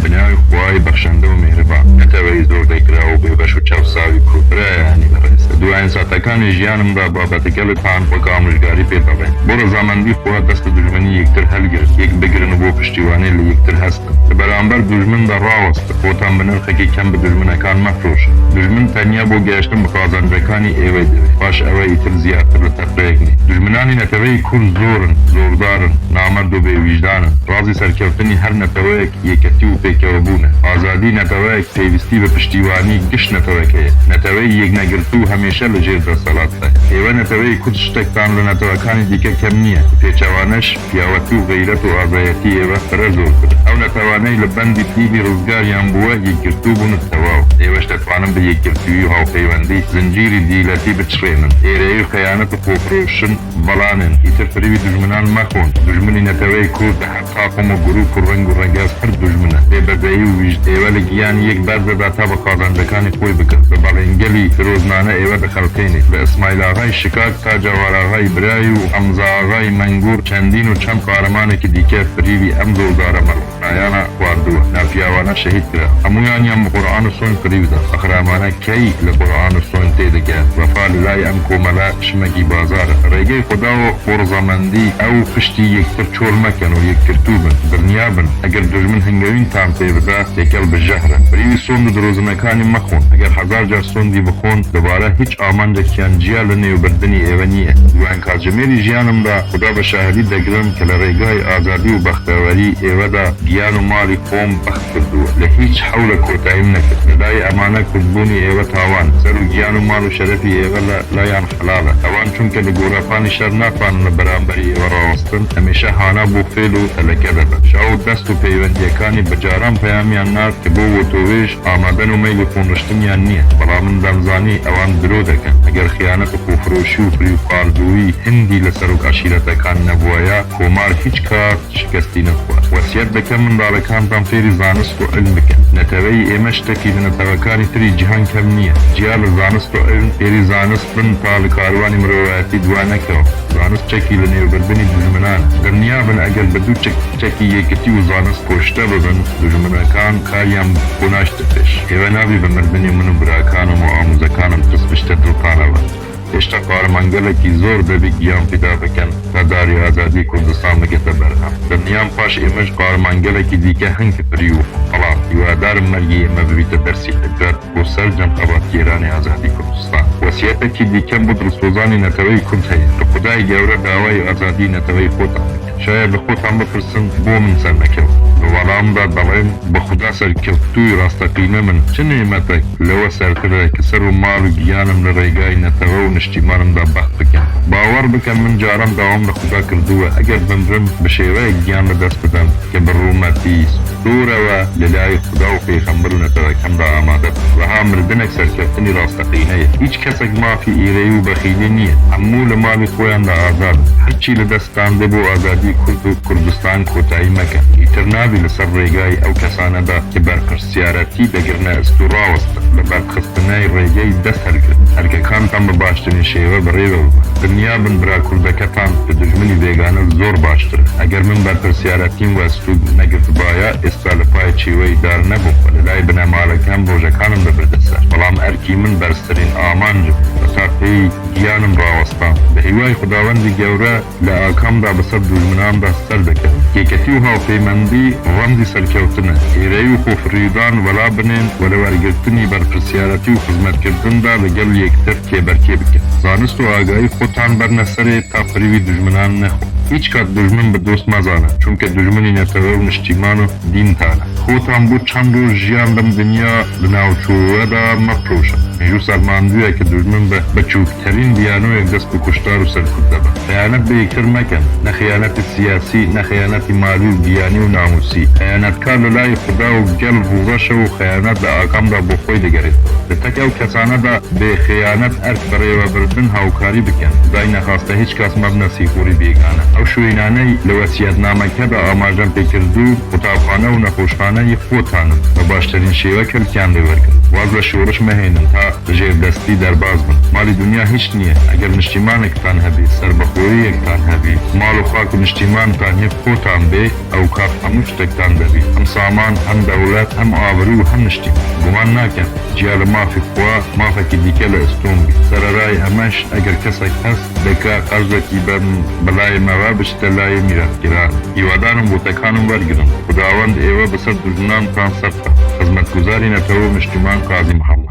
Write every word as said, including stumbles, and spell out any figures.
Bi navê Xwayê bexşende û mêhriban, neteweyî zordekiraw û bêbeş û çavsawî Kurd. Birayê Enî, berêz. Di duayên saetekanê jiyanim de babeteke li tan wek amûjgarî pê dibên. Bo rizamendî xwe dest bi dijminî yektir hilgirin, yek bigirin û bo piştîwanê li yektir hestin. Li beramber dijmin de rawestin. Xotan bi nirxekî kem bi dijminekan mefroşin. Dijmin tenya bo gehiştin bi qazancekanî êwê divê. Paş ewe îtir ziyartir li tepeyek nê. Dijminanê neteweyê Kurd zor in, zordar in, namerd û bêwîjdan in. Razî serkeftinî her neteweyek yeketî û pêkevebûn e. Azadî neteweyek pêwîstî bi piştîwanî giş netewekê ye. Neteweyî yeknegirtî û hemêşe li jêr desthilat de. Êwe neteweyê Kurd ji ştek tan li netewekanê dîke kem niye. Pêçewaneş, piyawetî û xeyret û azayetî êwe pire zortir. Ew netewaneyî li bendî dîlî rizgariyan bûwe, yekgirtî bûn û tewaw. Êwe ji detwanin bi yekgirtî û hawpeywendî zincîrî dîletî biçirênin. Êreyî û xeyanet û xwefroşin belanên. Îtir firîvî dijminan mexwin. Dijminî neteweyê Kurd di her taqim û grûp û reng û regez her dijmin e. Bê bezeyî û wîj êwe li giyanî yek berze de ta bi qazancekanê xwe bikin. Bi belêngelî firoznane êwe dixelqênê. Bi Îsmaîl Axayî Şikak ta Cewar Axayî Birayî û Hemza Axayî Mengûr çendîn û çend qahremanekî dîke firîvî em zordare mel nayana xwardiwe, napiyawana şehîd kira. Hemûyan yan bi Quran û soyn firîv da. Qehramane key li Quran û soyn tê dike? Wefa li lay em komele şimekî bazar e. Rêgey Xuda û bo rizamendî ew piştî yektir çol mekin û yekgirtû bin. Dinya bin, eger dijmin hingewîn tan pê bide, têkel bi jehr e. Firîvî sond û dirozinekanî mexwin. Eger hezar car sondî bixwin, dibare hîç amancek yan ciya li nêwbirdinî êwe niye. Duayên katjimêrî jiyanim de Xuda bi şahidî degirim ke li rêgayê azadî û bextewerî êwe de giyan û malî xwe bext kirdiwe. Li hîç hewle kotayî min nekir. Li dayê emane kurdbûnî êwe tawan. Ser û giyan û mal û şerefî êwe li layan helal e. Ewan çunke li gorepanî şer natwanin li beramberî êwe rawestin, hemêşe hana bo fêl û teleke de bin. Şa û dest û peywendiyekanî bi caran peyamiyan nat ke bo wotovêj amaden û meylî xwinriştiniyan niye. Bela min dem zanî ewan diro dekin. Eger xiyanet û xwefiroşî û firîwqardûyî hindî li ser û eşîretekan nebûwaya, komar hîç kat şikestî nexwar. Wesiyet dikim, mindalekantan fêrî zanist û ilm bikin. Neteweyî ême ji tekî li netewekanî tirî cîhan kem niye. Ciya li zanist û ilm, fêrî zanist bin ta li karwanî mirovayetî duwa nekewin. Zanist çekî li nêwbirdinî dijminan e. Dinya bin, eger bi du çek-, çekî yekitî û zanist koşte bibin, dijminekan kariyan xwe naşte pêş. Êwe nabî bi mirdinê min û birakan û amûzekan in tirs bişte dil tane bin. Hêşta qahremangelekî zor debî giyan fîda bikin, ta darê azadî Kurdistan bigihte berhem. Dinyam paş ême ji qahremangelekî dîke hin kifirî û xelat. Hîwadar im mergê ême bibîte dersî ibret bo ser cem xebatgêranê azadî Kurdistan. Wesiyetekî dîke bo dilsozanê neteweyê Kurd heye. Li Xwedayê Gewre dawayê azadî neteweyê Xotan bikin. Şayet li Xotan bipirsin, bo min ser nekewt. Li welam de delên, bi Xuda serkefttûyî rasteqîne min çi nêmetek li we sertir e ki ser û mal û giyanim li rêgayî netewe û niştîmanim de bext bikin. Bawer bikin, min caran dawam li Xuda kirdiwe, eger bimrim bi şêweyek giyan li dest bidim ki bi rûmetî, dor e we li layê Xuda û pêxember û netewekem de amade bin. Wiha mirdinek serkeftinî rasteqîne ye. Hîç kesek mafî êreyî û bexîlî niye. Hemû li malê xwe yan de azad in. Her çî li dest Standê bo azadî Kurd û Kurdistan kotayî meke. Îtir nabî li ser rêgayî ew kesane de ki berpirsiyaretiya degirine stû rawestin. Li berxistiney rêgeyî dest hergirin. Erkekantan bi baştirîn şêwe bi rê ve bibin. Dinya bin bira Kurdeketan bi dijminî vêgane zor baştir in. Eger min berpirsiyaretiya we stû negirtibaya, êsta li payê çêweyî dar nebûm. Li lay binemalekan rojekanim bibirde ser. Belam erkî min berstirîn amanc in. Weta pêyî giyanim rawestan. Bi hîwayê Xudawendî Gewre, li akam de bi ser dijminan de ser dikevin. Yeketî û hawpeymendî remzî serkewtin e. Êreyî û xwefirîdan wela binên welewergirtinî berpirsiyaretiya û xizmetkirdin de li gel yektir kêberkê bikin. Zanist û agahî Xotan berne serê ta firîvî dijminan nexwin. Hîç kat dijmin bi dost mezane, çunke dijminî netewe û niştîman û dîn tane. Xotan bo çend roj jiyan bin dinya li navçowe de mefroşin. Mêjû selmandiye ki dijmin bi biçûk terîn biyanoyek dest bi kuştar û serkût de be. Xeyanet bi yektir mekin. Ne xeyanetî siyasî, ne xeyanetî malî û giyanî û namûsî. Xeyanetkar li lay Xuda û gel rûreş e û xeyanet li akam de bo xwe digerê. Li tek ew kesane de bê xeyanet erk bi rêvebirdin hawkarî bikin. Xudayî nexwaste hîç kes mebne sîxurî bêgane. Ew şûyînaney li wesiyetnameke de amajen pê kirdû, qutabxane û nexweşxaneyî Xotan in. Bi baştirîn şêwek hilkiyan lê wergirin. Waz le şoriş mehênin ta ji jêrdestî derbaz bin. Malî dinya hiç niye. Eger niştîmanektan hebî, serbixweriyektan hebî, mal û xak û niştîmantan yê xwetan bê, ew kaf hemû tiştektan debî. Hem saman, hem dewlet, hem avirî û hem niştîman. Guman nakin, ciya li mafê xwe, mafekî dîke li Îston bî. Sererayê emeş, eger kesek hest, deke qerzekî ben belayê me ve biçite layê mîratgiran. Hîwadarim gotekan wergirin. Xudawend êwe bi ser dijminantan ser be. Xizmetguzarî netew û niştîman Qazî Mihemed.